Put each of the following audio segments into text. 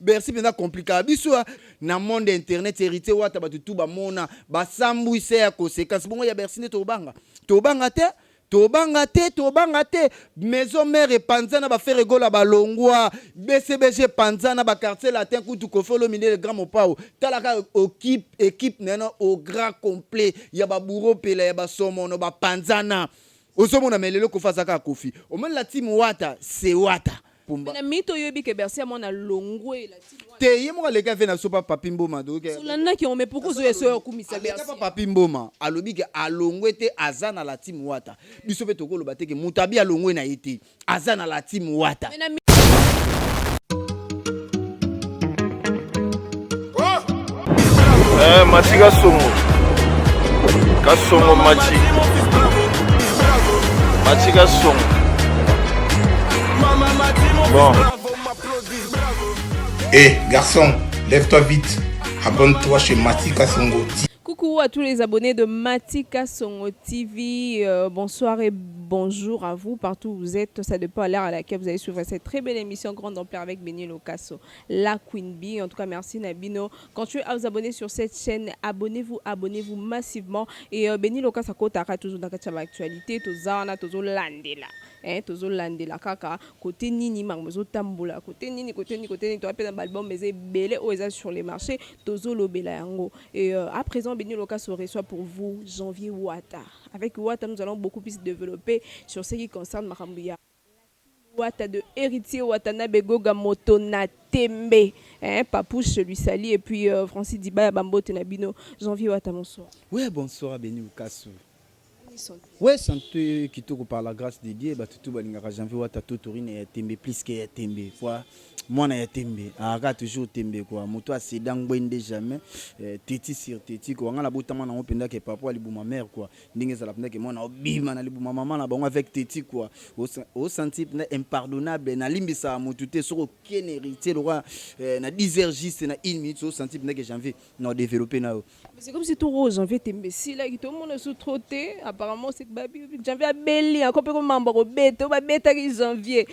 Bercy penza complica biso na monde internet heritier wata batu tout bamona basambwisa ya consequence bongo ya Bercy nde tobanga tobanga te tobanga te tobanga te maison mère epanzana ba Ferre Gola balongwa BCBG epanzana ba quartier latin kutu Koffi Olomide le grand mopao tala kaka okipe equipe na yo au grand complet ya ba bourreau pela ya ba somono bapanzana ozomona mais lelo Koffi aza kaka Koffi omoni la team wata c'est wata Pumba. Mais na minute oyo oyebi que Bercy ya mwana alongwe la team wana. Te ye moko aleka vie na biso pa Papy Mboma donc. Olandaki yango mais pourquoi ozoya soyo okumisa Bercy. Aleka pa Papy Mboma alobi ke alongwe te aza na la team Wata biso pe tokoloba te ke mutu abi alongwe na ye te aza na la team Wata. Mais na Eh, Machi Kasongo. Kasongo Machi. Machi Kasongo. Bon. Hé, eh, garçon, lève-toi vite. Abonne-toi chez Mati Kasongo. Coucou à tous les abonnés de Matika Songo TV. Bonsoir et bonjour à vous partout où vous êtes. Ça dépend à l'heure à laquelle vous allez suivre cette très belle émission Grande Ampleur avec Béni Locasso, la Queen Bee. En tout cas, merci na bino. Continuez à vous abonner sur cette chaîne. Abonnez-vous, abonnez-vous massivement. Et Béni Locasso akotaka toujours dans l'actualité. Tozana, tozolandela. Hein, tozolandela kaka. Côté nini, makambo ezotambola. Côté nini, côté nini, côté nini. Toza pe na album eza ebele oyo eza sur les marchés. Tozolobela yango. Et à présent, Béni Locasso reçoit pour vous Janvier Wata. Avec Wata, nous allons beaucoup plus développer sur ce qui concerne makambo ya Wata de Héritier Watanabe Goga Moto na Tembe. Hein, Papouche lui sali et puis Francis Dibaya Bambote na bino. Janvier Wata, bonsoir. Ouais, bonsoir Béni Lukasu. Ouais, santé kitoko par la grâce de Dieu, bato tout balingaka Janvier Wata totorine ya Tembe plus que ya Tembe. Quoi mwana ya Tembe, aka toujours Tembe quoi. Moto aseda ngwende jamais, teti sur teti quoi. Nga na botama nango mpenza ke papa libuma mère quoi. Ndenge ezala mpenza ke mwana obima na libuma mama na bango avec teti quoi. Osenti mpenza impardonnable, nalimbisaka motu te soki okene héritier lokwa na 10 heures juste na 1 minute osenti mpenza ke Janvier na développer na yo. Mais c'est comme si tout rose janvier tembe esilaki tomona su trop te. Apparemment c'est que babi Janvier abeli encore mpe komamba kobeta oyo babetaki Janvier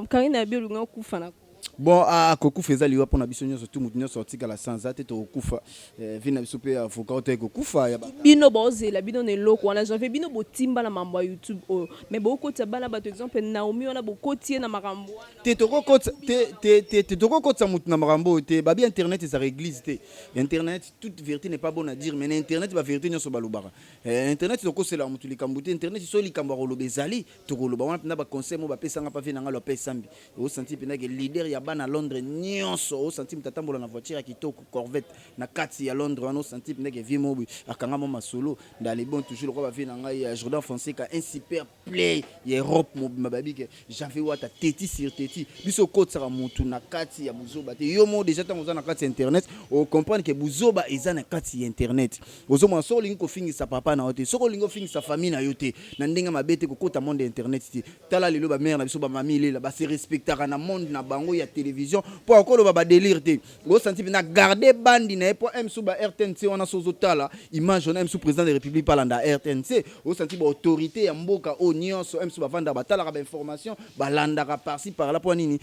Karine abi olingi okufa na Bon, kokufa eza liwa mpona biso nyonso tu motu nyonso atikala sans te tokokufa vi na biso mpe avocat oyo kokufa ya bino bozela bino na eloko wana Janvier bino botimba na mambo ya YouTube oyo mais bokotisa bana bato exemple Naomi wana bokoti ye na makambo wana. Te tokokotisa te te te tokokotisa motu na makambo oyo te. Babi internet ezaka église te. Internet, toute vérité n'est pas bonne à dire, mais na internet ba vérité nyonso balobaka. Internet tokoselaka motu likambo te. Internet soki likambo ya koloba ezali tokoloba wana mpenza. Baconseil mo bapesanga mpa vie na ngai Lopez Sambi, osanti mpenza ke leader ya bana Londres nyonso, osanti moto atambola na voiture ya kitoko Corvette na kati ya Londres wana, osanti mpenza ke vie mo boye akanga mo masolo dans les bons toujours lokola bavie na ngai ya Jordan Fonseca, un super play ya Europe mobimba. Bayebi ke Janvier Wata teti sur teti. Biso okotisaka motu na kati ya buzoba te. Yo moko déjà ntango oza na kati ya internet ocomprendre ke buzoba eza na kati ya internet. Ozomona soki olingi kofingisa papa na yo te, soki olingi ofingisa famille na yo te na ndenge mabe te, kokota monde ya internet te. Tala lelo bamare na biso bamami lela base respectaka na monde na bango ya télévision mpo akoloba badélire te. Osanti mpenza garde bandi na ye mpo msu ba RTNC wana so ozotala image wana msu président de république palanda RTNC, osanti baautorité ya mboka oyo nyonso msu bavandaka batalaka bainformation balandaka par-ci par-là mpo nini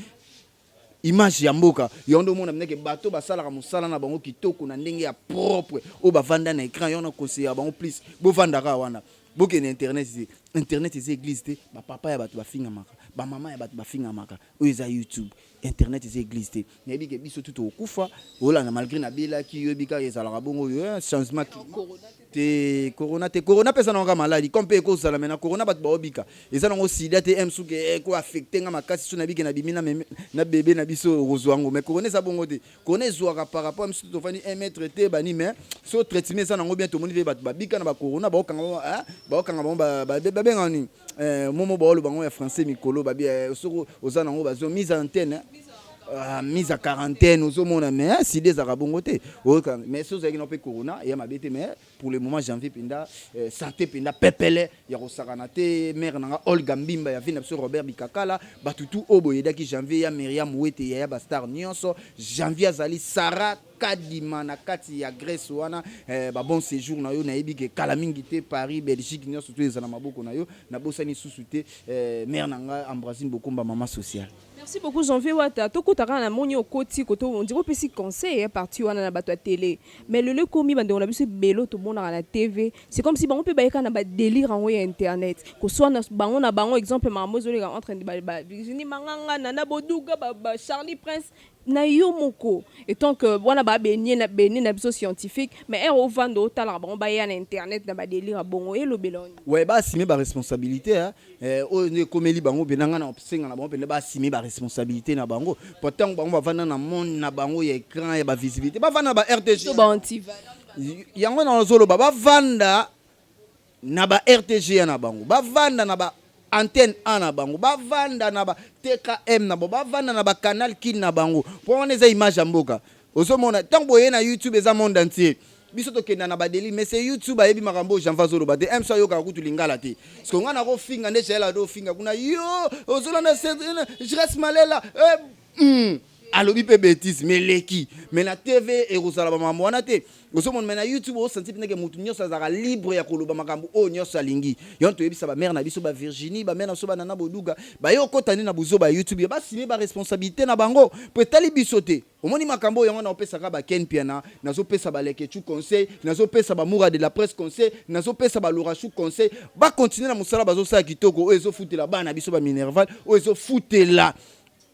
image ya mboka yango nde omona ndenge bato basalaka mosala na bango kitoko na ndenge ya propre oyo bavanda na écran yango na conseiller bango plus bovandaka wana bokende internet te. Internet eza église te. Bapapa ya bato bafingamaka, bamama ya bato bafingamaka. Oyo eza YouTube, internet eza église te. Nayebi ke biso tu tokokufa olanda malgré nabelaki yoyebi kaka ezalaka bongo oyo changement te, corona te. Corona mpe eza nango kaka maladi comme mpe ekozala me na corona bato baobika eza nango sida te m soki eko affecte nga makasi so nayebi ke nabimi na bebe na biso okozwa yango. Mais corona eza bongo te. Corona ezwaka par rapport miso tofandi 1 mètre te bani, mais so traitement eza nango bien. Tomoni mpe bato babika na bacorona baokanga bango babengaka nini momo baoloba bango ya français mikolo babi soki oza nango bazo mise en antenne, mise à quarantaine ozomona. Mais sida ezalaka bongo te. Mais so ozalaki na mpe corona eya mabe te. Mais pour le moment Janvier mpenza santé mpenza pepele ya kosakana te. Mare nanga Olga Mbimba ya vie na biso Robert Bikakala, bato tu oyo boyedaki Janvier ya Miriam Wete yaya bastar nyonso Janvier azali Sara Kadima na kati ya Grèce wana babon séjour na yo. Nayebi ke kala mingi te Paris, Belgique nyonso to eza na maboko na yo. Nabosani susu te mare na ngai Ambroisine Bokomba, mama sociale. Merci beaucoup Janvier Wata. Tokota kaka na moni okoti koto on dirait opesi conseil ya parti wana na bato ya télé. Mais lelo ekomi bandeko na biso ebele oyo tomonaka na TV. C'est comme si bango mpe bayeka na ba délire yango ya internet. Koswana bango na bango, exemple makambo ezoleka entre ba, ba Virginie Manganga, Nana Boduga, ba, ba Charlie Prince na yo moko etant que wana ba benie na benie na biso scientifique, mais heure ovanda otalaka bango baya na internet na ba délire ya bongo, elobela oni? Ouais, baassume baresponsabilité, hein. Oyo nde ekomeli bango mpena, ngai na kosenga na bango mpena baassume baresponsabilité na bango, po ntango bango bavanda na monde na bango ya écran ya bavisibilité, bavanda na ba RTG to ba antivaleur. Yango na nazoloba, bavanda na ba RTGA na bango, bavanda na ba Antenne A na bango, bavanda na ba TKM na bango, bavanda na ba Canal Kin na bango, mpo wana eza image ya mboka. Ozomona ntango boye na YouTube, eza monde entier. Biso tokenda na badélire, mais c'est YouTube ayebi makambo oyo Janvier azoloba te. Mso ayokaka kutu lingala te, parce que ngai nakofinga nde Jael ado ofinga kuna, yo ozolanda Jres Malela, alobi mpe bétise, mais leki, mais na TV ekozala bamakambo wana te. Ozomona, mais na YouTube osanti mpendeke motu nyonso azalaka libre ya koloba makambo oyo nyonso alingi. Yango toyebisa bamare na biso, baVirginie, bamare na biso, banana Boduga, baye okota nde na buzoba ya YouTube, ya basime baresponsabilité na bango, po etali biso te. Omoni makambo oyo, yango naopesaka baKen Piana, nazopesa balekechu conseil, nazopesa bamoura de la presse conseil, nazopesa balorachu conseil, bakontinue na mosala bazosala kitoko, oyo ezofutela bana biso baminerval, oyo ezofutela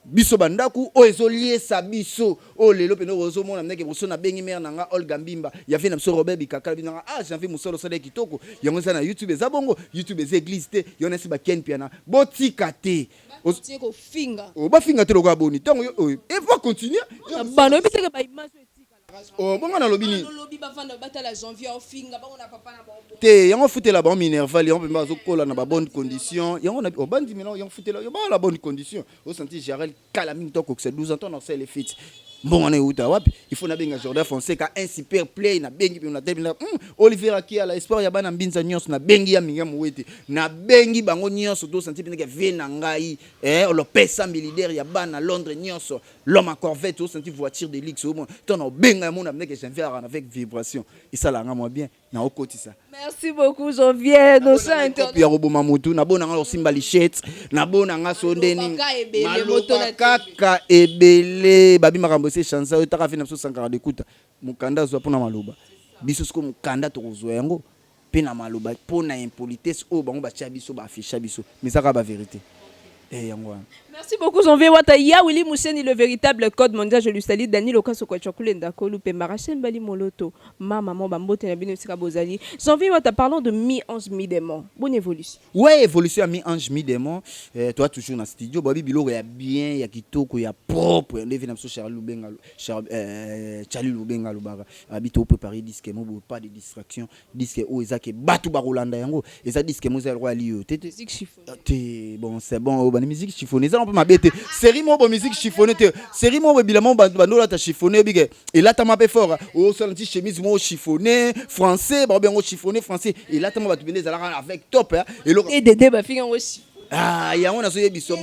biso bandako, oyo ezoliesa biso. Oyo lelo mpena ozomona ndenge moso nabengi mare na nga Olga Mbimba ya vie na biso, Robert Bikakala bino nanga, ah, Janvier, mosala osala ya kitoko, yango eza na YouTube. Eza bongo, YouTube eza église te. Yo nasi baKen Piana, botika te. Bakontinue kofinga. Oh, bafinga te lokola boni ntango yo oyo e va continuer. Bano oyebi teke baimage oyo etikala. Oh, bongo nalobi nini? Olobi bavanda batala Janvier ofinga bango na papa na bango. Te, yango futela bango minerval, yango mpe bazokola na babonne condition. Yango na obandimi yango futela yo baa la bonne condition. Osanti Jarel kala mingi, tokokisa 12 ans to na osala fiti. Mbongo wana euta wapi? Il faut nabenga Jordan Fonseca, un super play. Nabengi mpe na tebi na Olivier Akiala, espoir ya bana Mbinza nyonso. Nabengi ya mingi ya mowete, nabengi bango nyonso. Tosanti mpe vie na ngai, olopesa mbi leader ya bana Londres nyonso, l'homme à Corvette. Osanti voiture de luxe, omona to na obenga ya mona ndenge Janvier aka avec vibration, esalaka mwa bien na okotisa. Merci beaucoup Janvier, nos chers internautes. Ya koboma motu, nabonanga kosimba lichette, nabonanga so ndeni. Malobaka ebele, moto na maloba kaka ebele babi makambo esi echange. Oyo taka fi na biso Sankara Dekuta, mokanda azwa mpona maloba. Biso sikoyo mokanda tokozwa yango mpe na maloba mpo na impolitesse oyo bango batia biso, baafficha biso, mais eza kaka bavérité. Yango wana. Merci beaucoup Janvier Wata. Ya Willy Moucheni, le véritable code mondial. Je lui salue. Dani Lokaso Kwachakulenda Kolu Pemba Bali Moloto. Ma maman Bambote na bino sika bozali. Janvier Wata, parlons de Mi-ange mi-démon. Bonne évolution. Ouais, évolution ya Mi-ange mi-démon. Toi toujours na studio, babi biloko ya bien, ya kitoko, ya propre. Ndevi na biso Charlie Lubenga, Charlie Lubenga lobaka. Abi to préparer disque mo bo pas de distraction. Disque oyo eza ke batu bakolanda yango. Eza disque mo eza roi liyo. Tete. Musique chiffonnée. Te, bon, c'est bon, oyo bani musique chiffonné eza mpe mabe te. Série moko bo musique chiffonné te, série moko bilama bando olata chiffonné, oyebi ke elatama mpe fort. Osala nti chemise moko chiffonné français, baobi yango chiffonné français, elatama bato bende ezalaka avec top, hein, eloko. Dede bafinga yango chiffon. Ah, yango nazoyebi so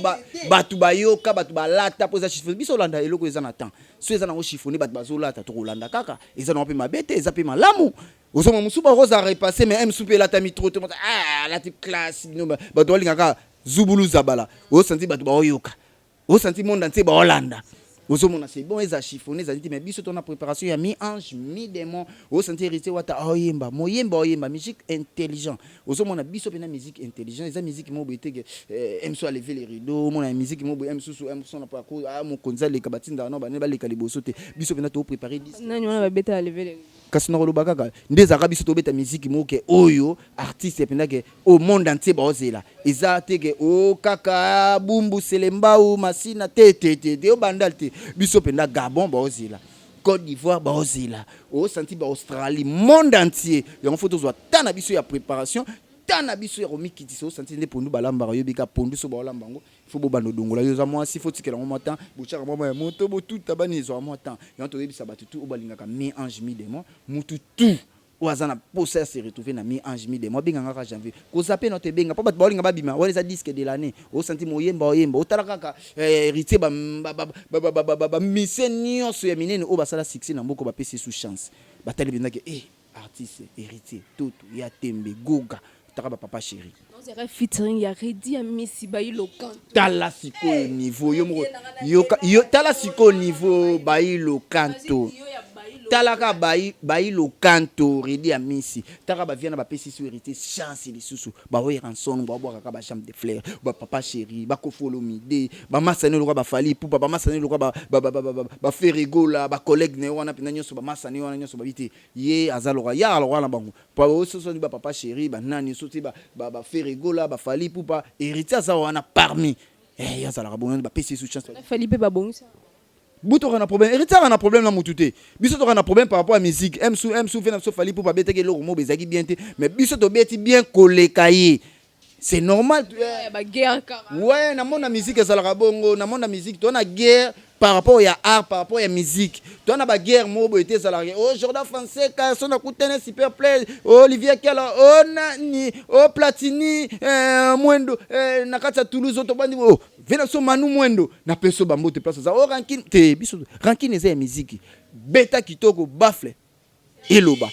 bato bayoka, bato balata mpo eza chiffonné. Biso olanda eloko eza na temps, so eza nango chiffonné, bato bazolata, tokolanda kaka. Eza nango mpe mabe te, eza mpe malamu. Ozomona mosusu bakozala repassé, mais mosusu mpe elatami trop te. Ah, alati classe bino bato balingaka zubulu zabala. Osanti bato baoyoka, osanti monde entier baolanda. Ozomona, c'est bon, eza chiffonné, ezali te. Mais biso tona préparation ya Mi ange mi démon. Osanti Héritier Wata aoyemba, moyemba oyemba musique intelligent. Ozomona biso mpena musique intelligent, eza musique moko boye teke mso alever les rideaux. Omona musique moko boye msusu mso na parcours, ah, mokonzi aleka, batindaka no banene baleka liboso te. Biso mpena topréparé disque. Nani wana babeta alever les Kasi nakoloba kaka nde ezalaka, biso tobeta musique moko ke oyo artiste mpenza ke au monde entier baozela. Eza te ke o kaka Bumbu, Selembao, Masina te, te, te, te, obandal te. Biso mpenza Gabon baozela, Côte d'Ivoire baozela, osanti baAustralie, monde entier. Yango fo tozwa ta na biso ya préparation, ta na biso ya komikitisa. Osanti nde pondu balambaka, oyebi ka pondu so baolamba yango, fo bobanda odongola. Yo oza mwasi, fo tikela yango mwa temps, botiaka mwa ya moto, botuta bani, ezwaka mwa temps. Yango toyebisa bato tu oyo balingaka Mi ange mi démon, mutu tu oyo aza na posa ya se retrouver na Mi ange mi démon, abenganga kaka Janvier. Koza mpe na to ebenga mpo bato baolinga babima wana. Eza disque de l'année. Osanti moyemba oyemba, otala kaka Héritier, bamise nyonso ya minene oyo basala succès na mboka, bapesi sous chance, batali mpenzake artiste Héritier, Toto ya Tembe, Goga. Taka bapapa chéri. Featuring ya Redi ya Messi Bailo. Tala sikoyo niveau yo moko yo, tala sikoyo niveau Bailo Kanto. Talaka Bailo Kanto, Redi ya Misi. Taka bavia na bapesi so Héritier chance lisusu, baoyera nsono, babwakaka bachambre de fleurs, bapapa chéri, baKoffi Olomide, bamasani lokola baFally Ipupa, bamasani lokola baFerre Gola, bacollègue na ye wana mpenza nyonso, bamasani wana nyonso babi te ye aza lokola ya lokola na bango po ososoni bapapa chéri, banani soki baFerre Gola, baFally Ipupa, Héritier aza wana parmi ye azalaka bongo, bapesi ye su chance. Fally mpe babongisa. Bu toka na problème, Héritier aka na problème na mutu te. Biso toka na problème par rapport à musique. Msu msu ve na biso Fally mpo babetaki eloko moko ezalaki bien te, mais biso tobeti bien koleka ye, c'est normal. Baguerre kaka. Ouais, na monde ya musique ezalaka bongo. Na monde ya musique toza na guerre par rapport ya art, par rapport ya musique. Toza na baguerre moko boye te. Ezalaka o Jordan Fonseca so nakutene super play, Olivier Kela, o nani, o Platini Mwendo na kati ya Toulouse, o tobandi o ve na biso Manu Mwendo napesi o bambote place aza o rancune te. Biso rancune eza ya musique. Beta kitoko, baffle eloba,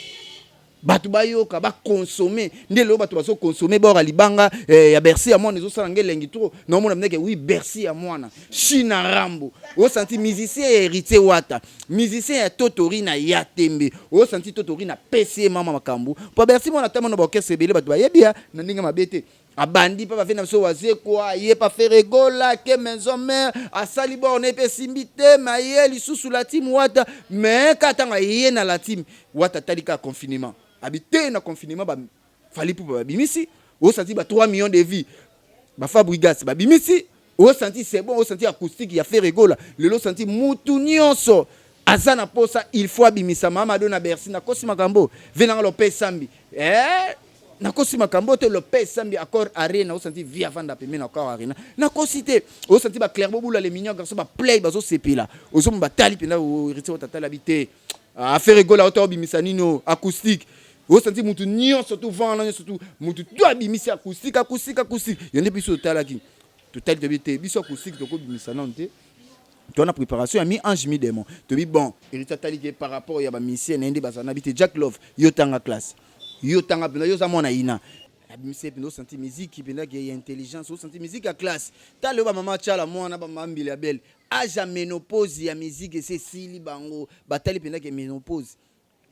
bato bayoka, bakonsome. Nde lelo bato bazokonsome bora libanga ya Bercy ya mwana ezosala nge elengi trop. Naomona ndeke wi Bercy ya mwana China Rambo, osanti musicien ya Héritier Wata, musicien ya Totori na ya Tembe, osanti Totori na pesi ye mama makambo po Bercy mwana ntango na baorchestre ebele bato bayebi ya na ndenge mabe te. Abandi mpe bave na biso Wazekwa, aye pa Ferre Gola ke Maison Mère, asali borne mpe esimbi te. Me aye lisusu la team Wata, mais ka ntango aye na la team Wata, atali kaka confinement, abi te na confinement baFally mpo babimisi, osanti ba 3 millions de vues, baFabregas babimisi, osanti c'est bon, osanti acoustique ya Ferre Gola. Lelo osanti mutu nyonso aza na posa, il faut abimisa Mamado na Bercy. Nakosi makambo ve nanga lope esambi nakosi makambo te. Lope esambi Accor Arena, osanti vi avanda pembeni na Accor Arena. Nakosi te. Osanti baclair bobula, les mignons garçon, baplay bazosepela, ozomona batali mpenza Héritier otatali abi te affaire Gola ota obimisa nini o acoustique. Osanti mutu nyonso tu vana nyonso tu mutu tu abimisi acoustique, acoustique, acoustique. Yo nde biso totalaki, totali, toyebi te biso acoustique tokobimisa nano te. Toza na préparation ya mi ange mi démon. Toyebi bon Héritier atali ke par rapport ya bamusicien na ye nde bazala na bi te. Jack Love, yo tanga classe, yo tanga mpenza, yo oza mwana ina abimisi ye mpenza. Osanti musique mpenza ke ya intelligence, osanti musique ya classe. Tala oyo bamama Tiala mwana, bamama Mbili ya bele age ya ménopause ya musique esi esili bango. Batali mpenza ke ménopause,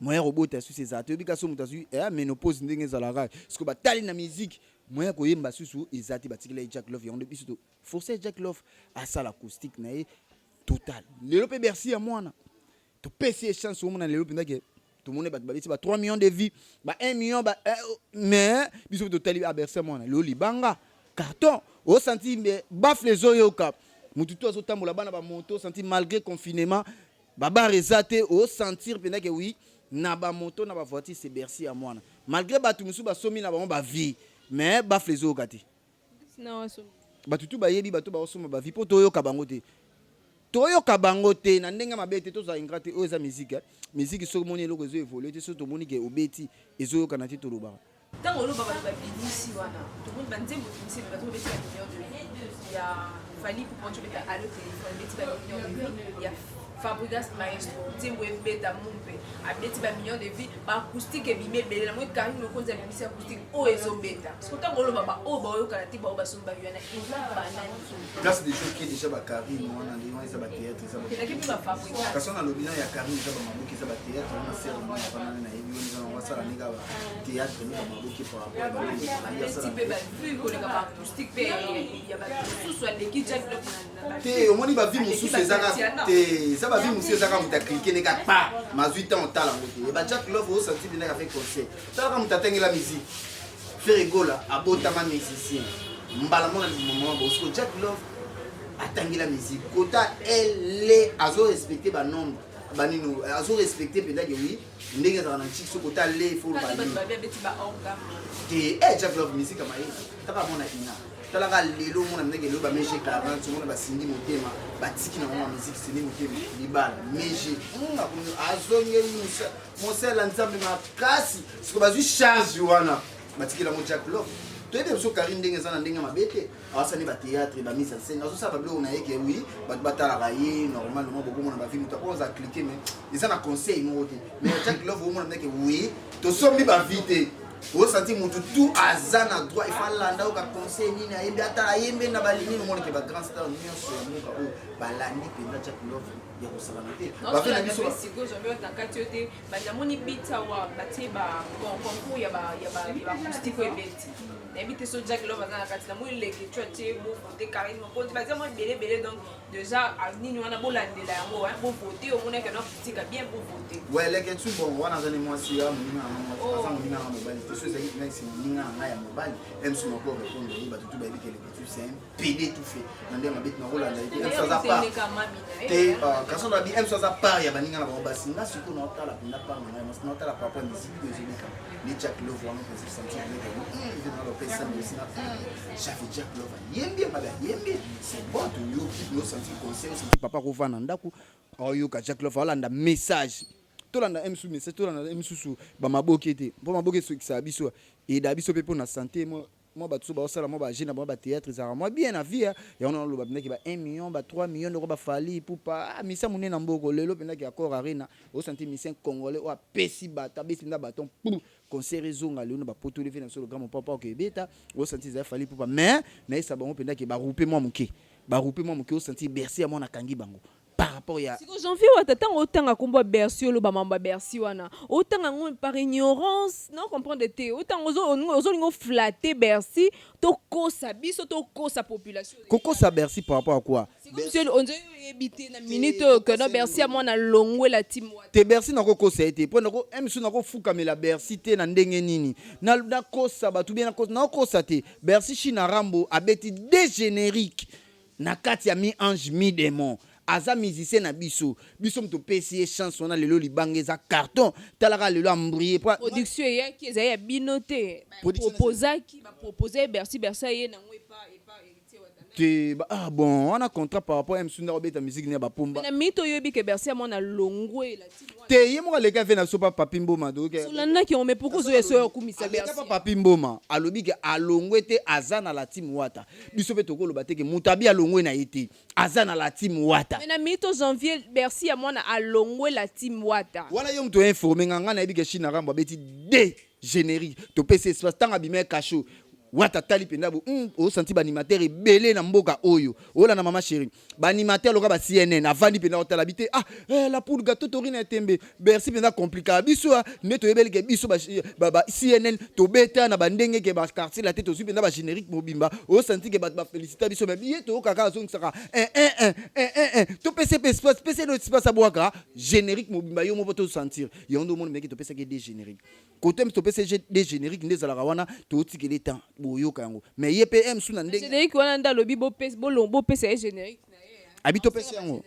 moyen kobota susu ezala te. Oyebi kasi moto azwi ménopause ndenge ezalaka. Siko batali na musique, moyen koyemba susu eza te, batikela ye Jack Love. Yango nde biso to force Jack Love asala acoustique na ye total. Lelo mpe Bercy ya mwana topesi ye chance. Omona lelo mpenza ke tomoni bato babeti ba 3 millions de vues, ba 1 million ba mais biso mpe totali a Bercy ya mwana lelo libanga carton. Osanti baffle ezoyoka, motu to azotambola, bana bamoto, osanti malgré confinement babar eza te, osentir mpenza ke oui, na bamoto na bavoiture, c'est Bercy ya mwana. Malgré bato mosusu basomi na bango bavie, mais baffle ezoyoka te. Bato tu bayebi, bato baosomba bavie mpo toyoka bango te, toyoka bango te na ndenge mabe te. Tozala ingrat te. Oyo eza musique. Musique, soki omoni eloko ezo évolue te, soki tomoni ke obeti ezoyokana te, tolobaka. Ntango oloba bato babimisi wana, tomoni banzembo bimisi, bato babeti ba million de vues. Ya Fally Ipupa obeta allo téléphone, ebeti ba million de vues. Ya Fabregas Maestro, nzembo ebeta mu mpe abeti ba million de vues. Baacoustique ebimi ebele. Namoni Karine Mokonzi abimisi acoustique oyo ezobeta. Parce que ntango oloba baoyo baoyokana te, baoyo basombi bavi wana eza banani? Place déjà oke déjà bakarine wana nde wana eza bathéâtre, eza Elaki mpe baFabregas. Kasi wana alobi na ya Karine eza bamaboki, eza bathéâtre wana. Sere wana nayebi wana eza nango asala ndenge bathéâtre nde bamaboki par rapport ya abeti mpe bavue koleka baacoustique mpe ya bato mosusu, aleki Jack Love na Te, omoni bavie mosusu ezaka te, eza bavie mosusu ezaka moto aklike ndenge pa mazwi ntango otala yango te. Ba Jack Love osanti mpe ndenge afe concert. Talaka moto atangela musique, Ferre Gola abotama musicien mbala mona mama bosco. Jack Love atangela musique kota ele azorespecte banombre banino, azorespecte mpenzake wi ndenge ezalaka na ntiki. Soki ota le ifo te Jack Love musique ya mayele. Taka mona ina, talaka lelo, omona ndenge lelo bamege 40, omona basingi motema, batiki na bango musique, sindi motema libala mege azongeli mosala Nzambe makasi. Siko bazwi charge wana, batikelamo Jack Love. Toyebi biso Karine ndenge eza na ndenge mabe te, awasani bathéâtre, bamise en scène, azosala babiloko na ye ke oui, bato batalaka ye normalement. Bokomona bavi moto akoza cliquer, mais eza na conseil moko te. Mais Jack Love omona ndenge oui, tosombi bavi te. Osanti motu tout aza na droit, ifa alanda oyoka conseil nini, ayembi, ata ayembi na balinini. Omonake bagrand star nyonso ya mboka oyo balandi mpenza Jack Love ya kosakana te. Bafe na biso. Sikoyo Janvier, na kati yo te, namoni bita wa batie ba concours ya baacoustique oyo ebeti. Nayebi te so Jack Love aza na kati. Namoni leke tu atie bovote Karine Mokonzi, batia mwa ebele ebele. Donc déjà nini wana, bolandela yango, bovote. Omonaki na acoustique bien, bovote. Ouais, leke tu, bon, wana aza ne mwasi ya moninga nanga mwasi, aza moninga nanga mobali te. So ezalaki nasi moninga na ngai ya mobali, msu nako répondre ye. Bato tu bayebi ke leke tu, c'est un PD tout fait na ndenge mabe. Nakolanda ye te. Msu aza part te, kasi na bi msu aza part ya baninga na bango basi. Nga sikoyo naotala mpenza part na ngai mwasi, naotala par rapport ya musique oyo ezobika nde Jack Love wana mpenza. Sentir ndenge na lopesa osi na Javi. Jack Love ayembi mabe, ayembi, c'est bon, toyoki, nosentir conseil, osentir papa kovanda ndako aoyoka Jack Love, aolanda message. Tolanda msu message, tolanda msusu bamaboke te, mpo maboke esokisaka biso, eyeda biso mpe mpo na santé. Mwa bato so baosala mwa baje na bango, bathéâtre ezalaka mwa bien na vie yango. Naloba mpendaki ba 1 million, ba 3 million ndoko bafali pupa misa monene na mboko lelo. Mpendaki Accor Arena, osanti musicien congolais oyo apesi bato, abesi mpenza baton pour concert ezonga lelo na bapotoli ve na biso. Le grand mopapa okebeta, osanti ezali Fally Ipupa. Mais nayesa bango mpendaki baroupe mwa moke, baroupe mwa moke. Osanti Bercy ya mwana akangi bango par rapport ya Siko Janvier Wata, ntango otanga nkombo ya Bercy, oloba mambo ya Bercy wana, otanga yango par ignorance na comprendre te. Otanga, ozolinga oflatter Bercy, tokosa biso, tokosa population. Kokosa Bercy par rapport à quoi? Monsieur, oyebi te na minute oyo ke no Bercy ya mwana longwela team Wata? Te, Bercy nakokosa ye te, mpo nako msu nakofukamela Bercy te. Na ndenge nini nakosa bato bien? Nakokosa te Bercy. China Rambo abeti de générique na kati ya mi ange mi démon. Aza musicien na biso, biso moto opesi ye chance wana. Lelo libanga eza carton, talaka lelo ambrie. Production eyaki, ezali ya bino te. Proposaki, bapropose Bercy, Bercy aye nango epa Héritier Watanabe. Te, ah bon, wana contrat par rapport ya msu ndako obeta musique ne ya bapomba. Na minute oyebi ke Bercy ya mwana longwela team Wata. Te, ye moko aleki ave na biso pa Papi Mboma, donc Olandaki yango, mais pourquoi ozoya so ya okumisa aleka Bercy? Pa Papi Mboma alobi ke alongwe te, aza na la team Wata. Biso mpe tokoloba te ke moto abi alongwe na ye te, aza na la team Wata. Mais na minute Janvier, Bercy ya mwana alongwela team Wata. Wana yo moto oinforme nga. Nga nayebi ke Chine Rambo abeti de générique, topesi espace. Ntango abima kasho Wata, tali mpenza bo osanti baanimateur ebele na mboka oyo olanda mama chéri, baanimateur loka ba CNN avandi mpenza otala bi te. Ah eh, la poule gâteau torina etembe Bercy mpenza compliqué. Biso nde toyebeli ke biso ba CNN tobeta na bandenge ke baquartier la te, tozwi mpenza bagénérique mobimba. Osanti ke bato bafélicita biso, mais biye toyokaka azongisaka 1 1 1 1 1. Topesi mpe espace, pesi eno espace, abwaka générique mobimba yo moko tosentir yango. Nde omoni meki topesaki de générique kote mpe topesi de générique nde ezalaka wana, tootikeli temps boyoka yango. Mais ye mpe msu na ndenge Générique wana nde alobi bopesa ye générique na ye. Abi topesi yango.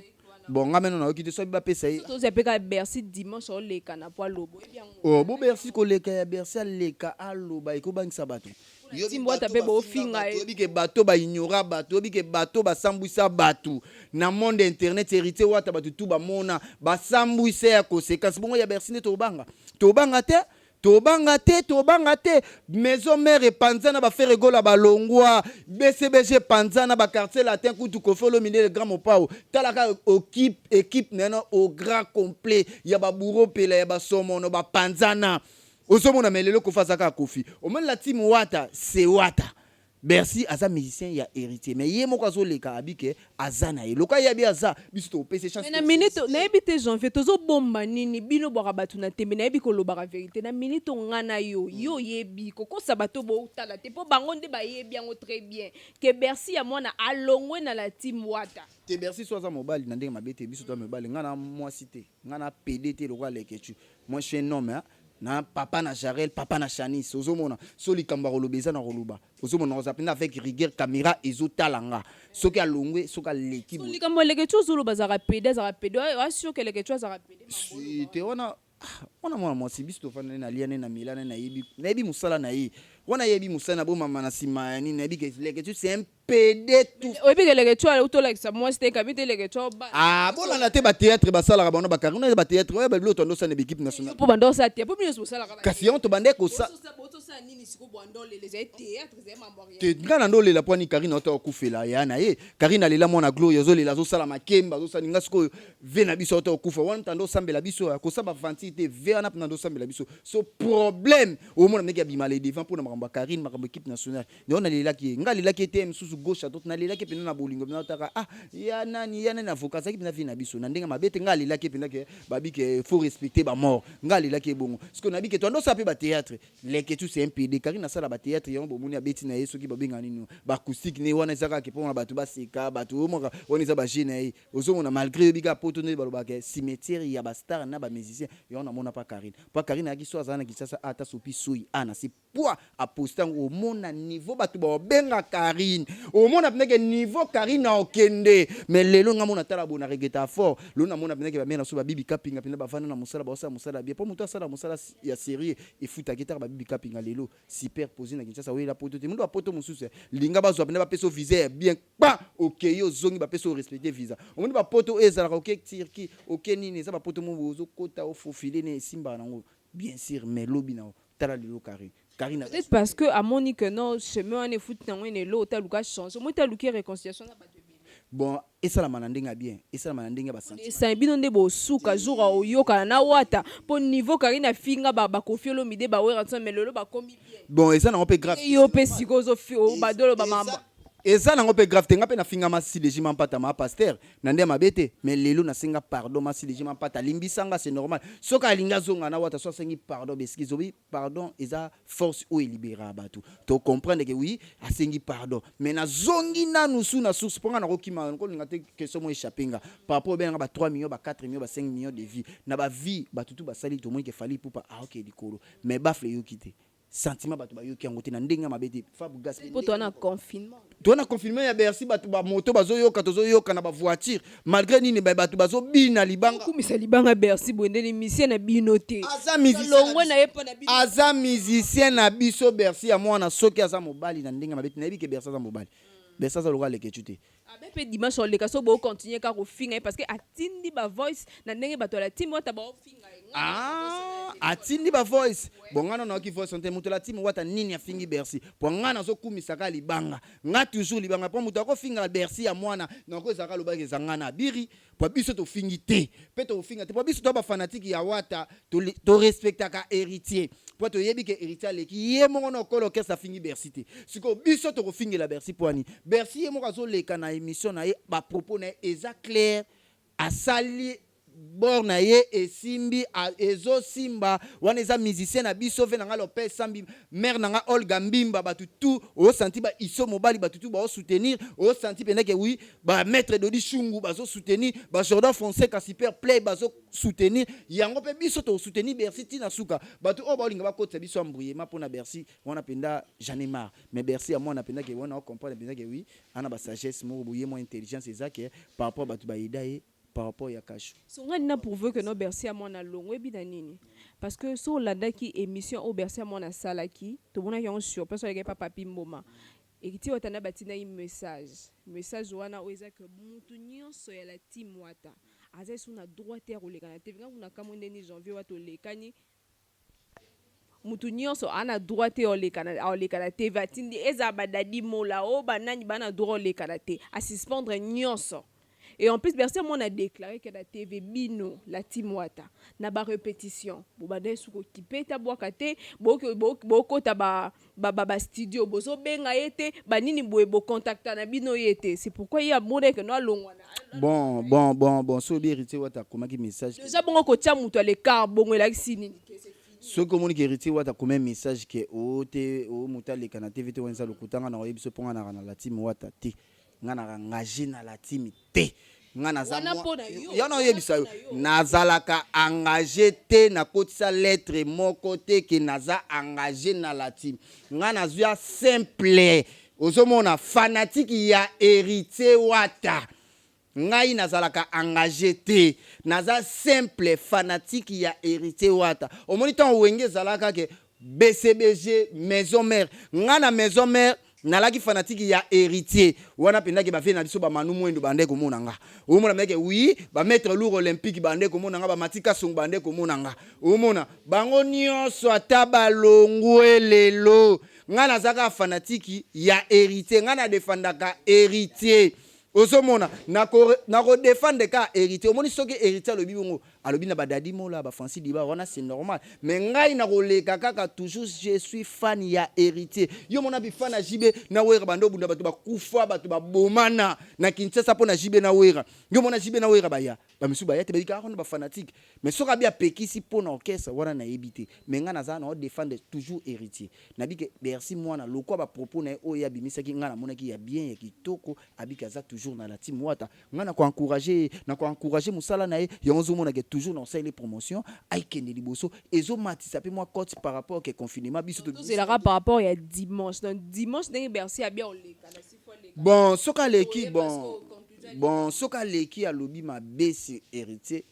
Bon, nga meno nayoki te soki bapesa ye. Tozwa mpe kaka Bercy dimanche oleka na po aloba, oyebi yango. Oh, bo Bercy koleka ya Bercy, aleka aloba, ekobangisa bato. Team Wata mpe bofinga ye. Oyebi ke bato baignora bato, oyebi ke bato basambwisa bato na monde internet. Héritier Wata, bato tu bamona basambwisa ya conséquence. Bongo ya Bercy nde tobanga? Tobanga te, tobanga te, tobanga te. Maison Mère epanzana, baFerre Gola balongwa, BCBG epanzana, baQuartier Latin kutu Koffi Olomide, le grand mopao. Talaka équipe, équipe nano au grand complet ya baburo mpela ya basomono bapanzana. Ozomona, mais lelo Koffi aza kaka Koffi. Omoni la team Wata, c'est Wata. Bercy aza musicien ya Héritier, mais ye moko azoleka abi ke aza na ye loka ye abi aza, biso topesi chance. Mais na minute, nayebi te Janvier, tozobomba nini? Bino bwaka bato na tembe. Nayebi kolobaka vérité. Na minute nga na yo, yo oyebi kokosa bato botala te, mpo bango nde bayebi yango très bien ke Bercy ya mwana alongwe na la team Wata. Te, Bercy so aza mobali na ndenge mabe te. Biso toza mobali, nga na mwasi te, nga na pede te lokola Leketu. Moi, je suis un homme, hein? Na papa na Jarel, papa na Chanis. Ozomona so likambo ya koloba eza na koloba. Ozomona kozala mpenza avec rigueur, caméra ezotala nga. Soki alongwe, soki aleki So likambo ya Leketu ozoloba, azalaka pede, azalaka pede, asur ke Leketu azalaka pede. Si, te, wana ah, wana mwana mwasi, biso tofanda na lia ne na mela ne, nayebi mosala na ye wana, yebi mosala na bomama na nsima ya nini. Nayebi ke Leketu, c'est un pede tout. Oyebi ke Leketu autolakisa mwasi te, kabi te Leketu oba. Ah, bolanda te, bathéâtre basalaka bango bakari na bathéâtre oyo babilo tondo osala na baéquipe nationale. Mpo banda osala te, mpo bino nyonso bosalaka. Kasi yango tobande kosa. Te, nga na ndolela mpo ani Karine ota okufela ya na ye. Karine alela mwana Gloria, azolela, azosala makemba, azosala nga. Sikoyo ve na biso ota okufa wana, mta ndosambela biso, kosala baventure te. Ve wana mpenza ndosambela biso. So problème omona ndenge abima le devant mpona makambo ya Karine, makambo équipe nationale. Yango nalelaki ye, nga alelaki ye te. Mosusu gauche à droite, nalelaki mpenza na bolingo mpenza. Otaka, ah, ya nani, ya nani, avocat azalaki mpenza vie na biso na ndenge mabe te. Nga alelaki ye mpenza ke babi ke faut respecter bamort. Nga alelaki ye bongo. Sikoyo nabi ke toandosala mpe bathéâtre leke tu, c'est un PD. Karine asala bathéâtre, yango bomoni abeti na ye. Soki babenga nini, baacoustique ne wana, eza kaka mpona bato baseka. Bato omaka wana eza baje na ye. Ozomona, malgré yobi kaka poto nde balobaka cimetière ya bastar na bamusicien. Yango namona pa Karine, pa Karine ayaki so azala na Kinshasa, ata sopi soi a na se poids aposte yango. Omona niveau bato baobenga Karine, omona mpendake niveau Karine aokende. Mais lelo nga mona tala boye, na regretta fort. Lelo namona mpendake bamere na so babibi kapinga mpenza bavanda na mosala, baosala mosala bien, mpo moto asala mosala ya sérieux efutaki. Taka babibi kapinga lelo super posé na Kinshasa, oyela poto te. Moto bapoto mosusu linga bazwa mpena bapesa visa ya bien kpa, okei, ozongi, bapesa orespecte visa. Omoni bapoto oyo ezalaka, oke Turquie, oke nini, eza bapoto mo ozokota ofofile ne esimbaka nango, bien sûr. Mais lobi na tala lelo Karine, Karine. Peut-être parce que amoni que non, chemin wana efuti nango ene elo otaluka change, omoi taluki réconciliation na bato ebele. Bon, esalama na ndenge ya bien, esalama na ndenge ya basentiment. Esai bino nde bosuka jour oyokana na Wata, mpo niveau Karine afinga bakofi Olomide, bawera nso, mais lelo bakomi bien. Bon, eza nango mpe grave. Yo mpe sikoyo badolo bamamba. Eza nango mpe grave te. Nga mpe nafinga Masileji Mampata, ma pasteur, na nde ya mabe te. Mais lelo nasenga pardon. Masileji Mampata alimbisanga, c'est normal. Soki alingi azonga na Wata, so asengi pardon, besiki zobi. Pardon eza force oyo elibéraka bato. Tocomprendre ke oui, asengi pardon, mais nazongi nanu su na source, mpo nga nakokima nakolinga te question mo échappe nga par rapport obenanga ba 3 millions, ba 4 millions, ba 5 millions de vues na bavie. Bato tu basali, tomoni ke Fally Ipupa aoke likolo, mais bafle eyoki te. Sentiment bato bayoki yango te na ndenge ya mabe te. Fabregas. Mpo toza na confinement. Toza na confinement ya Bercy. Bato bamoto bazoyoka, tozoyoka na bavoiture, malgré nini, bato bazobina libanga. Kumisa libanga Bercy boye ndeni musicien na bino te. Aza musicien. Longwe na ye mpo na bino. Aza musicien na biso, Bercy ya mwana. Soki aza mobali na ndenge mabe te, nayebi ke Bercy aza mobali. Bercy aza lokola Leketu te. Abe mpe dimanche oleka, so bokontinue kaka kofinga ye, parce que atindi bavoice na ndenge bato ala timi Wata baofinga ye. Ah, atindi bavoice. Bon, nga nayoki voice te. Moto la timi Wata nini afingi Bercy? Po nga nazokumisaka libanga, nga toujours libanga, mpo moto akofinga Bercy ya mwana nako ezalaka alobaki eza nga na abiri. Po biso tofingi te, mpe tokofinga te, po biso toya bafanatike ya Wata, torespectaka Héritier, po toyebi ke Héritier aleki ye moko na okolo orchestre. Afingi Bercy te. Sikoyo biso tokofingela Bercy po ani? Bercy ye moko azoleka na émission na ye, bapropos na ye eza clair. Asali bor na ye, esimbi, ezosimba. Wana eza musicien na biso, ve na nga Lopez Sambi, mare na nga Olga Mbimba. Bato tu osanti baiso mobali, bato tu baosoutenir. Osanti mpenza ke oui, bamaître Dodi Shungu bazosoutenir, bajordan Fonseca super play bazosoutenir yango. Mpe biso tosoutenir Bercy ntina suka. Bato oyo baolinga bakotisa biso embrouillement mpona Bercy wana mpenza, j'en ai marre. Mais Bercy ya mwana mpenza ke wana ocomprendre mpenza ke oui, ana basagesse moko boye, mwa intelligence eza ke par rapport bato bayeda ye par rapport ya kasho. So ngai nina prouve que no, Bercy ya mwana longo ebi na nini? Parce que so olandaki émission oyo Bercy ya mwana asalaki, tomonaki yango sur place, oyaki pa Papi Mboma. Héritier Wata na batindaki message wana oyo eza ke mutu nyonso ya la team Wata aza esu na droit te ya koleka na TV. Nga kuna kamwe ndeni janvier Wata olekani, mutu nyonso aza na droit te aoleka na TV. Atindi ezala badadi mola oyo banani baa na droit oleka na te, asuspendre nyonso. Et en plus, Bercy mwana déclaré que na TV bino la team Wata na ba répétition bobanda esu kokipe ta bwaka te, bokota ba studio, bozobenga ye te, banini boye bocontacta na bino ye te. C'est pourquoi ye amonaki ke no alongwa na. Bon, so oyebi Héritier Wata akomaki message. Déjà bongo kotia moto à l'écart bongo elakisi nini? Soki omoni ke Héritier Wata akomi message ke o te, o moto aleka na TV te, wana eza lokuta. Nga na oyebi so mpo nga naka na la team Wata te. Nga naka engagé na la team te. Nga naza Wana mpo na yo. Ya na oyebisa yo. Wana mpo na yo. Nazalaka engagé te, nakotisa lettre moko te ke naza engagé na la team. Nga nazwi ya simple, ozomona, fanatique ya Héritier Wata. Ngai nazalaka engagé te, naza simple fanatique ya Héritier Wata. Omoni ntango Wenge ezalaka ke BCBG, Maison Mère, nga na Maison Mère. Nalaki fanatique ya Héritier. Wana mpenza ke bavie na biso, bamanu mwendo bande komona nga. Omona meke, oui, bamaître lourd olympique bande komona nga, bamatika songo bande komona nga. Omona bango nyonso, ata balongwe lelo, nga nazalaka fanatique ya Héritier. Nga nadefandaka Héritier. Ozomona, nakodefendre kaka Héritier. Omoni, soki Héritier alobi bongo, alobi na badadi mola, bafrancis diba wana, c'est normal. Mais ngai nakoleka kaka toujours, je suis fan ya Héritier. Yo mona bi fan ya JB na Wera, bando obunda, bato bakufa, bato babomana na Kinshasa mpo na JB na Wera. Yo mona JB na Wera baya, bamisu baya te, bayika kaka bafanatique. Mais soki abi apekisi mpo na orchestre wana, nayebi te. Mais ngai naza na défendre toujours Héritier. Nabi ke Bercy mwana lokwa, bapropos na ye oyo abimisaki, ngai namonaki ya bien, ya kitoko. Abiki aza toujours na la team Wata. Ngai na koencourage, na koencourage mosala na ye. Yango ozomona ke toujours na osaleli promotion, aikende liboso, ezomatisa mpe mwa cote par rapport ke confinement biso. Tozelaka par rapport ya dimanche. Donc dimanche, ndenge Bercy abia oleka na sifo aleka. Bon, soki aleki, bon, soki aleki, alobi mabe si Héritier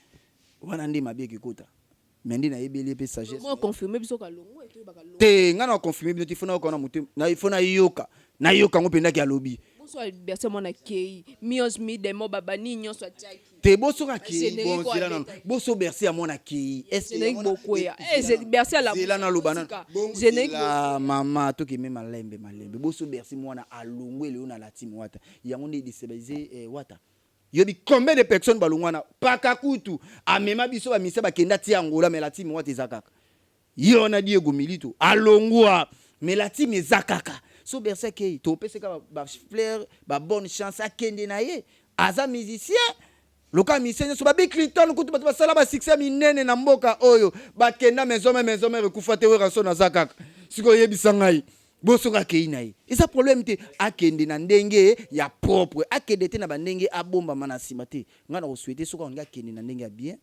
wana, nde mabe ekekota. Mais nde nayebeli ye mpe sagesse. Mo confirme biso kalongo etoyebaka longo. Te, ngai na confirme bino te. Fo nayoka wana motema, fo nayoka, nayoka yango mpendaki alobi. Boso Bercy mwana kei mios midemo babani nyonso atiaki. Te, bosoki akei, bon, zela nano. Boso Bercy ya mwana akei. Générique bokwea. Bercy ala. Zela, naloba nano. Zela mama, tokeme malembe malembe. Boso Bercy mwana alongwe lelo na la team Wata, yango nde edéstabilise Wata. Yobi combien de personnes balongwana paka kutu amema biso bamisia bakenda ti Angola, mais la team Wata eza kaka. Ye wana Diego Milito alongwa, mais la team eza kaka. So Bercy akei, topesaka bafleur, babonne chance, akende na ye. Aza musicien loka musicien nyonso. Babi Clinton kutu, bato basala basuccès minene na mboka oyo, bakenda maison mère, maison mère ekufa te. Werrason aza kaka. Sikoyo oyebisa ngai, bosoki akei na ye, eza problème te. Akende na ndenge ya propre, akende te na bandenge abombama na nsima te. Ngai na kosouhaite, soki alingi akende na ndenge ya bien,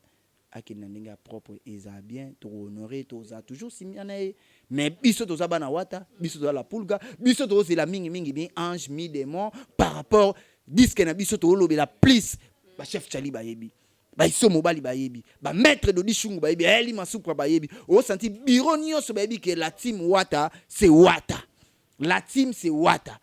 akende na ndenge ya propre, eza bien, tokohonore, toza toujours nsima na ye. Mais biso toza bana Wata, biso toza la pulga, biso tozela mingimingi mi ange mi démon par rapport disque na biso. Tolobela plus bachef Chali bayebi, baiso mobali bayebi, bamaître Dodi Shungu bayebi, ayali masupra bayebi, osanti biro nyonso bayebi ke la team Wata, c'est Wata. La team, c'est Wata.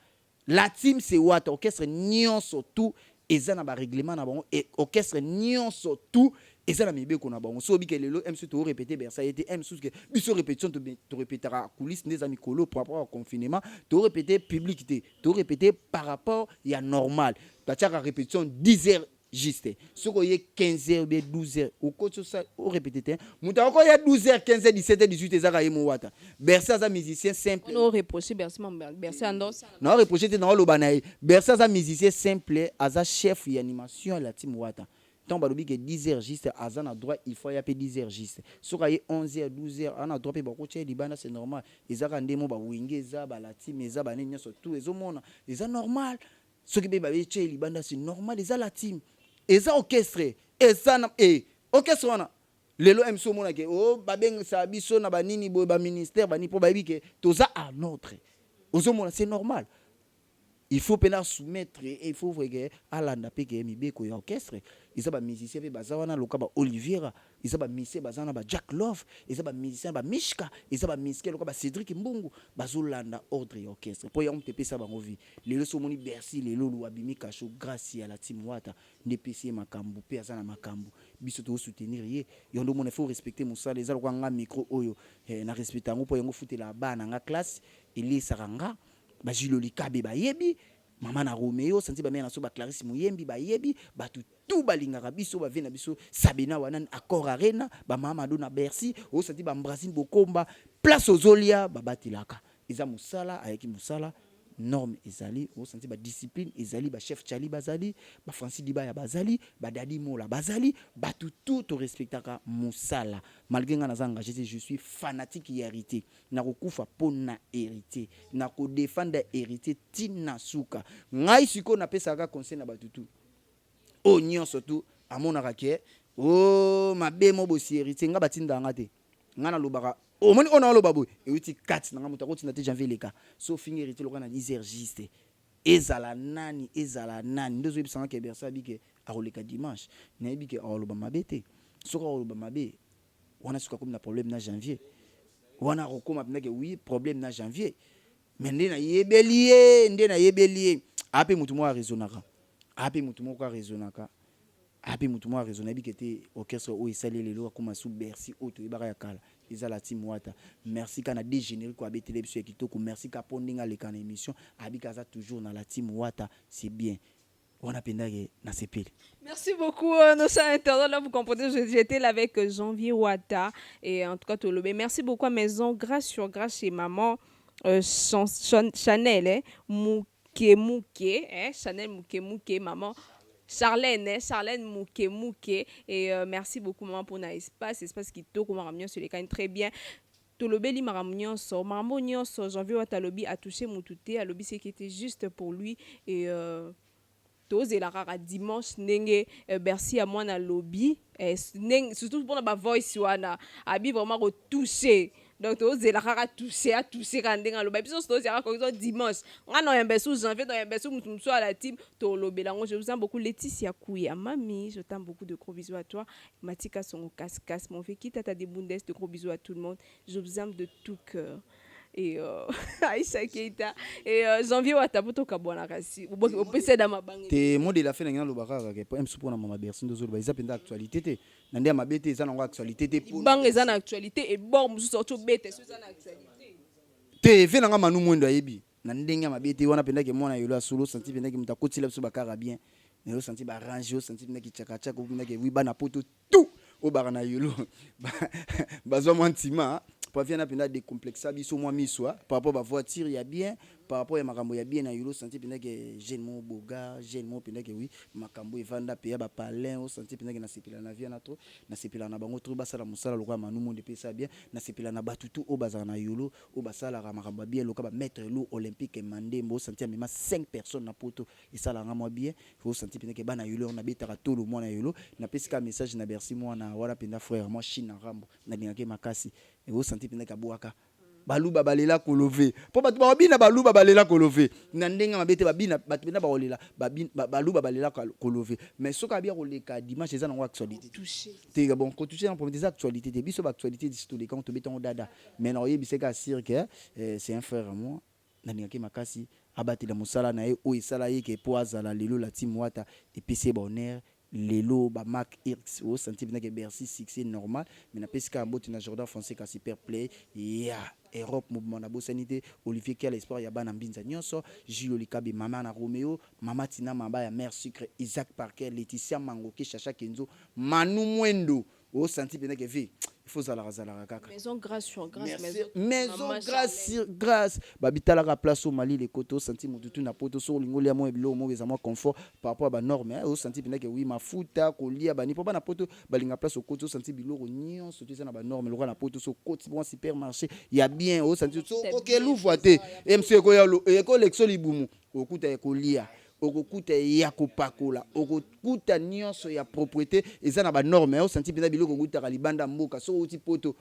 La team, c'est Wata. Orchestre nyonso tout eza na barèglement na bango, orchestre nyonso tout eza na mibeko na bango. So obike lelo msu torépété Bercy ye te, msusu ke biso répétition torépétaka coulisse nde eza mikolo par rapport à confinement. Torépété public te, torépété par rapport ya normal. Batiaka répétition 10 heures juste. Soki oye 15 heures bien 12 heures, okoti orépété te. Moto akoya 12 heures, 15 heures, 17 heures, 18, ezaka ye mo Wata. Bercy aza musicien simple. Oreproche Bercy, Bercy andosa. Na oreproche te, na oloba na ye. Bercy aza musicien simple, aza chef ya animation ya la team Wata. Ntango balobi ke 10 heures juste, aza na droit, il faut aya mpe 10 heures juste. Soki aye 11 heures, 12 heures, aza na droit mpe bakotia ye libanda, c'est normal. Ezaka nde mo bawenge, eza balatime, eza banini nyonso tout ezomona, eza normal. Soki mpe babetie ye libanda, c'est normal. Eza la team, eza orchestre, eza na orchestre wana. Lelo mc omonake o babengisaka biso na banini boye, baministère banini, mpo bayebi ke toza à notre. Ozomona, c'est normal. Il faut mpena soumettre, il faut ke alanda mpe ke mibeko ya orchestre. Eza bamusicien mpe baza wana loka baoliviera, eza bamusicien baza wana bajack Love, eza bamusicien bamishka, eza bamusicien loka bacédrik Mbungu, bazolanda ordre ya orchestre mpo yango moto epesa bango vie. Lelo so omoni Bercy lelo lu abimi kasho, grâce ya la team Wata nde epesi ye makambo mpe aza na makambo. Biso tozosoutenir ye. Yo nde omona, il faut respecter mosala. Eza lokwa nga micro oyo, na respecte yango mpo yango futela bana nga classe, elesaka nga. Bajulio Likabe bayebi mama na Romeo santi, bamea na so, baclarisse Moyembi bayebi, bato tu balingaka biso, bavie na biso Sabena wana, Accord Arena, bamama Mado na Bercy, osanti bambrasine Bokomba, place ozolia babatelaka. Eza mosala, ayaki mosala, norme ezali, osanti badiscipline ezali. Bachef Chali bazali, bafrancis Dibaya bazali, badadi Mola bazali, bato tu torespectaka mosala. Malgré nga naza engagé te, je suis fanatique ya Héritier. Nakokufa mpo na Héritier, nakodefendre Héritier ntina suka. Ngai sikoyo napesaka conseil na bato tu oyo nyonso tu amonaka ke o mabe mo bosi Héritier. Nga batindaka nga te, nga nalobaka. Omoni oyo naoloba boye euti kati na nga. Moto akotinda te. Janvier eleka, so ofingi Héritier lokola na 10 heures juste, ezala nani, ezala nani nde ozoyebisanga ke Bercy abi ke akoleka dimanche, nayebi ke akoloba mabe te. Soki akoloba mabe wana, soki akomi na problème na Janvier wana, akokóma mpenza ke oui, problème na Janvier. Mais nde nayebeli ye, nde nayebeli ye, aa mpe motu moko araisonnaka, aa mpe motu moko araisonnaka, aa mpe motu moko araisonne. Ayebi ke te orchestre oyo esali lelo akóma su Bercy oyo toyebaka ya kala, eza la team Wata. Merci ka na de générique oyo abeteli biso ya kitoko. Merci ka mpo ndenge aleka na émission, abika aza toujours na la team Wata, c'est bien wana mpenza ke nasepeli. Merci beaucoup, nos chers internautes. Là, vous comprenez, j'étais là avec Janvier Wata. Et en tout cas, Tolobé. Merci beaucoup à Maison Grâce sur Grâce chez Maman Chanel, hein, Mouké Mouké, hein, Chanel Mouké Mouké, Maman. Charlène, hein, Charlène Mouké Mouké. Et merci beaucoup, maman, pour notre espace. Espace qui tourne, sur les très bien. Tolobeli makambo nyonso, makambo nyonso. Janvier Wata alobi atouché mutu te, alobi ce qui était juste pour lui. Et tozela kaka dimanche ndenge Bercy ya mwana alobi, ndenge surtout mpona bavoice wana abi vraiment kotouche. Donc tozela kaka touche, atouche kaka ndenge aloba. Biso nyonso tozela kaka kozo dimanche. Nga na oyamba esu Janvier, na oyamba esu mutu mosusu ya la team, tolobela yango. Je vous aime beaucoup. Laetitia Kouya mami, je t'aime beaucoup, de gros bisous à toi. Matika Songo Kaskas, mon véki tata des Bundes, de gros bisous à tout le monde. Je vous aime de tout cœur. Et Aïcha Keita et Janvier Wata, po tokabwana kasi opesa na mabanga. Te, mot de la fin na ngai, nalobaka kaka ke po msu mpona mama Bercy nde ozoloba, eza mpenza actualité te na nde ya mabe te, eza nango actualité te. Libanga eza na actualité, ebor mosusu auti obeta so eza na actualité. Te, ve nanga Manu Mwendo ayebi na ndenge ya mabe te wana mpendaki mwana yelo asolo osanti mpendaki moto akotila biso bakara bien na yo, osanti barange, osanti mpendaki chakachaka, mpendaki wi bana poto tout oyo baka na yolo bazwa mwa ntima po avia mpenza décomplexa biso mwa miso par rapport bavoiture ya bien, par rapport ya makambo ya bien na yolo. Osanti mpendaki jeune mo boga, jeune mo mpendaki wi makambo evanda mpe ya bapalin. Osanti mpendaki nasepela na via na trop, nasepela na bango trop, basala mosala lokola Manu Monde mpe esa bien. Nasepela na bato tu oyo bazala na yolo, oyo basalaka makambo ya bien lokola bamaître lo olympique Mandembo. Osanti amema 5 personnes na poto, esalaka mwa bien. Osanti mpendaki bana yolo oyo nabetaka tolo mwana yolo. Napesi kaka message na Bercy mwana wana mpenza, frère mwa Chine Rambo, nalingaki makasi. Osanti mpendaki abwaka baluba balela kolove mpo bato bakobina, baluba balela kolove na ndenge mabe te, babina bato mpenza bakolela, baluba balela kolove. Mais soki abia koleka dimanche, eza nango actualité te. Bon, kotouche na problème, eza actualité te. Biso baactualité disi toleka, tobetango dada. Mais na oyebisa ka sûr que c'est un frère à moi, nalingaki makasi, abatela mosala na ye oyo esala ye ke mpo azala lelo la team Wata, epesi ye bahonneur lelo bamark x. Osanti mpenzake Bercy succès normal. Mais napesi kaka mbote na Jordan Fonseca, super play ya Europe mouvement. Nabosani te Olivier Kiala, espoir ya bana mbinza nyonso, Julio Likabe, mama na Romeo, mama Tina Maba ya mare sucre, Isaac Parker, Laetitia Mangoke, Chacha Kenzo, Manu Mwendo. Osanti mpenzake ve il faut ozalaka zalaka kaka. Maison Grâce sur Grâce. Maison, maison Grâce sur Grâce, babitalaka place oyo malili ekota. Osanti motu tu na poto, so olingi olia mwa biloko moko eza mwa confort par rapport ya banorme. Osanti mpenzake wi mafuta kolia bani mpo bana poto balinga place okoti, osanti biloko nyonso to eza na banorme lokola na poto. So okoti mwa supermarché ya bien, osanti so okeluvwa te, mc ekolekisa libumu, okuta ya kolia, okokuta ya kopakola, okokuta nyonso ya propriété eza na banorme. Osanti mpenza biloko okutaka libanda mboka soki outi poto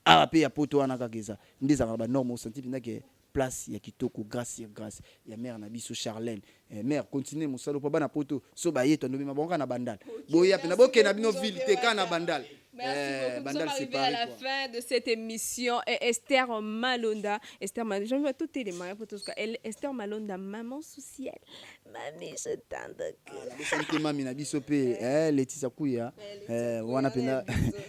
awa mpe ya poto wana kaka eza nde ezalaka na banorme. Osanti mpenza ke place ya kitoko, Grâce sur Grâce ya mare na biso Charlène. Mare, continue mosala mpo bana poto so baye tondomema bango kaka na Bandal. Boya mpena bokenda bino ville te, kaka na Bandal. Merci beaucoup. Nous sommes arrivés à la fin de cette émission. Et Esther Malonda, Esther Malonda, je vais tout élément pour tout ce Esther Malonda, maman sociale. Mamie, je t'aime de cœur. Te mami na biso pe Laetitia Kuya wana mpenza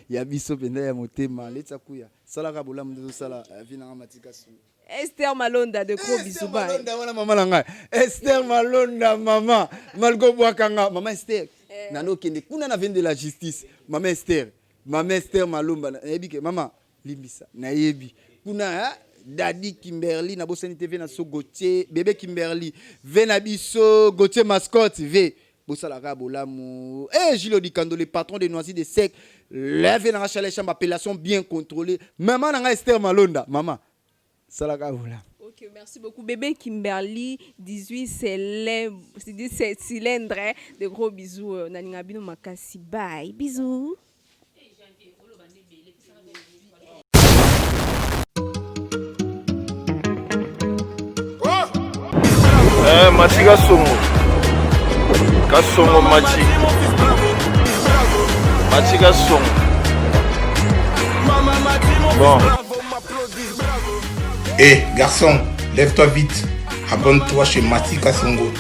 ya biso mpenza ya motema. Laetitia Kuya, salaka bolamu nde ozosala vi nanga Matika Su. Esther Malonda, de gros bisous. Bye. Malonda wana mama na ngai Esther Malonda, mama malgo bwakanga, mama Esther nano okende kuna na vende de la justice. Mama Esther, mama Esther Malomba, nayebi ke mama limbisa, nayebi kuna Dadi Kimberly, nabosani te ve na so Gautier bébé Kimberly, ve na biso Gautier mascotte, ve bosalaka bolamu. Eh, Gilles Dikando, le patron de Noisy de Sec, leve nanga Chalet Chambre, appellation bien contrôlée. Mama nanga Esther Malonda, mama salaka bolamu. Ok, merci beaucoup. Bébé Kimberly, 18 célèbre, 17 cylindre, hein. De gros bisous. Nalinga bino makasi. Bye. Bisous. Eh, Mati Kasongo. Kasongo Mati. Mati Kasongo. Bon. Eh, garçon, Lève-toi vite, abonne-toi chez Matika Songo.